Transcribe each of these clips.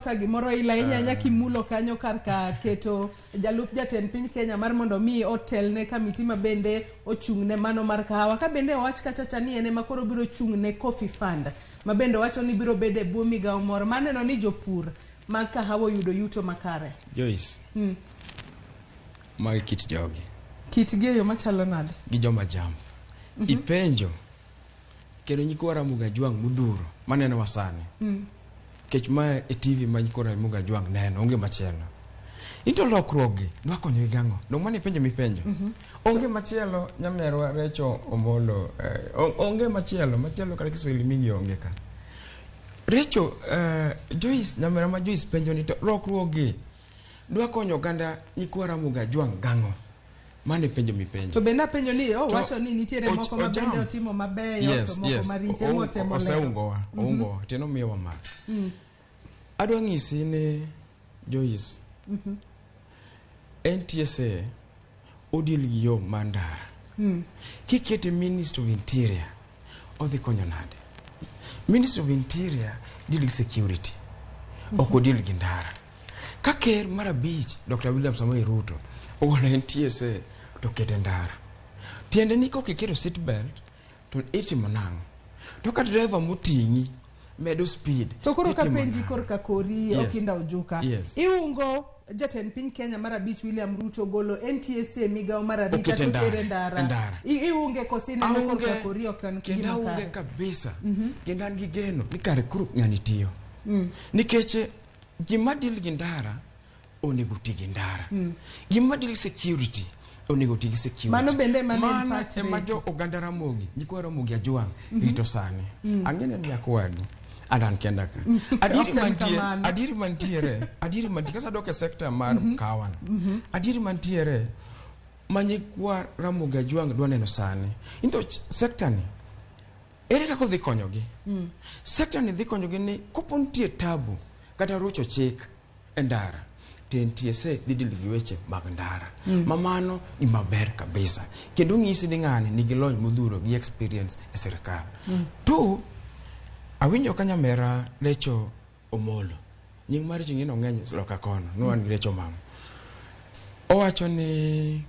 Ka gimoro ila inyanya kimulo kanyo kar ka keto jalup jatend piny Kenya mar mondo mi otelne kamiti ma bende ochung' ne mano mar kahawa. Ka bende owach kacha cha ni en ema koro biro chung' ne Coffee Fund ma bende owacho ni biro bedo e bwo migawo moro mar neno ni jopur mag kahawa oyudo yuto makare. Joyce, magi kit jogi. Kitgi e yo machalo nade? Gi joma jam. Ipenjo kendo nyikwa Ramogi Ajwang' modhuro manenowa sani. Nikech mae e TV ma nyikwa Ramogi Ajwang' neno, onge machielo. Into lokruok gi dwa konyogi gang'o? Dong' mano e penjo mipenjo. Onge machielo nyamerwa Recho Omolo, onge machielo, machielo kata Kiswahili mingi onge ka. Recho, Joyce, nyamera ma Joyce penjo ni to lokruok gi dwa konyo oganda nyikwa Ramogi Ajwang' gang'o? Mano e penjo mipenjo. To bende apenjo ni owacho ni nitiere moko ma bende otimo mabeyo to moko maricho ema otemo lero. Oseungowa, oungowa, tiende omiyowa mach. Adwa ng'isi ni Joyce, NTSA odil gi yo mar ndara. Kikete Minister of Interior, odhi konyo nade? Minister of Interior deal gi security, ok odil gi ndara. Ka ker mar abich Dr. William Samoei Ruto ogolo NTSA to kete ndara. Tiende ni kok iketo seat belt to itimo nang'o? To ka driver moting'i medo speed To koro titimo kapenji nang'o? korka kori Okinda Ojuka. Iungo jatend piny Kenya mar abich William Ruto golo NTSA migawo mar arita Okete to tere ndara. ndara. Ndara. Iunge koso ineno korka kori ok en kendo gima aunge kare. kabisa. Kendo an gi geno ni kare koro ng'ani tiyo. Nikech gima deal gi ndara onego ti gi ndara. Gima deal gi security onego ti gi security. Mano bende ema ne en Mano pach ema Recho. jo oganda Ramogi, nyikwa Ramogi Ajwang' rito sani. Ang'e ni en nyakwadu. And an kenda ka. Adieri Ok en mantie, kamano. adieri mantiere, adieri mantie, kasa dok e sector mar kawan. Adieri mantiere ma nyikwa Ramogi Ajwang' dwa neno sani. Into sector ni ere kaka odhi konyogi? Sector ni dhi konyogi ni kopo nitie tabu kata rocho chik e ndara to NTSA dhi deal gi weche mag ndara. Ma mano gima ber kabisa. Kendo ng'isi ni ng'ani nigi lony modhuro gi experience e sirkal. To awinjo ka nyamera Recho Omolo. Nying mar Recho ing'e ong'eny loka kono. Ne wan gi Recho mama. Owacho ni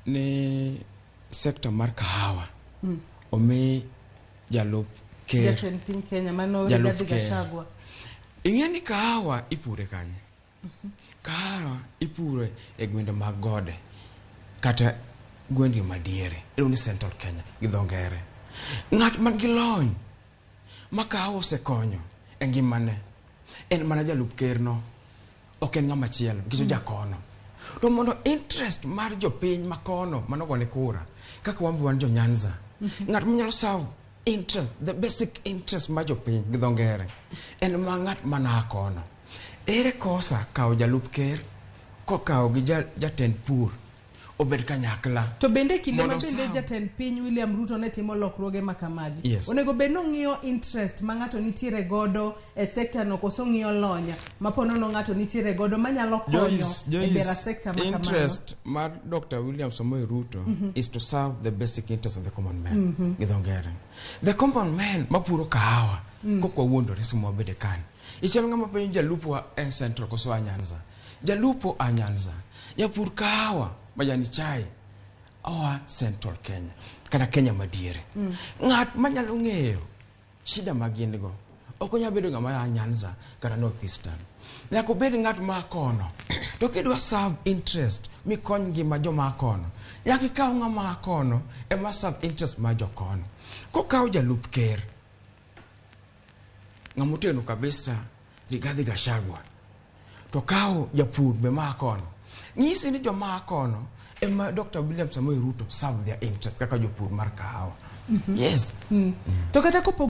ni sector mar kahawa omi jalup ker. Jatend piny Kenya mano Jalup Rigathi ker. Gachagua. Ing'e ni kahawa ipure kanye? Kahawa ipure e gwenge mag gode kata gwenge madiere. Iluongo ni Central Kenya gi dho ngere. Ng'at man gi lony ma kahawa osekonyo e ngimane en mana jalup ker no, ok en ng'ama chielo nikech ojakono. To mondo interest mar jopiny makono manogone kura kaka wan be wan jo Nyanza, ng'at manyalo serve interest, the basic interest mar jopiny gi dho ngere en ma ng'at mana kono. Ere kosa kawo jalup ker kokawo gi jatend pur obed kanyakla. To bende e kinde ma Mondo bende serve. jatend piny William Ruto ne timo lokruoge ma kamagi. Onego bed ni ong'iyo interest ma ng'ato nitiere godo e sector no koso ong'iyo lony ma po nono ng'ato nitiere godo manyalo konyo Joyce, e bero Joyce, sector ma kamano. interest mar Dr. William Samoei Ruto is to serve the basic interest of the common man. Gi dho ngere. The common man mapuro kahawa kok wawuondore sama wabede kani. Ichal ng'ama penjo jalupo a Central koso a Nyanza. Jalupo a Nyanza. Japur kahawa majani chai oa Central Kenya kata Kenya madiere. Ng'at manyalo ng'eyo shida ma gin go ok onyal bedo ng'ama a Nyanza kata North Eastern. Nyaka obed ng'at ma kono. To kidwa serve interest mikony ngima joma kono, nyaka ikaw ng'ama kono ema serve interest mar jokono. Kokaw jalup ker, ng'ama otegno kabisa Rigathi Gachagua, to kaw japur be ma kono. Nyisi ni joma kono ema Dr. William Samoei Ruto serve their interest kaka jopur mar kahawa. Yes. To kata kopo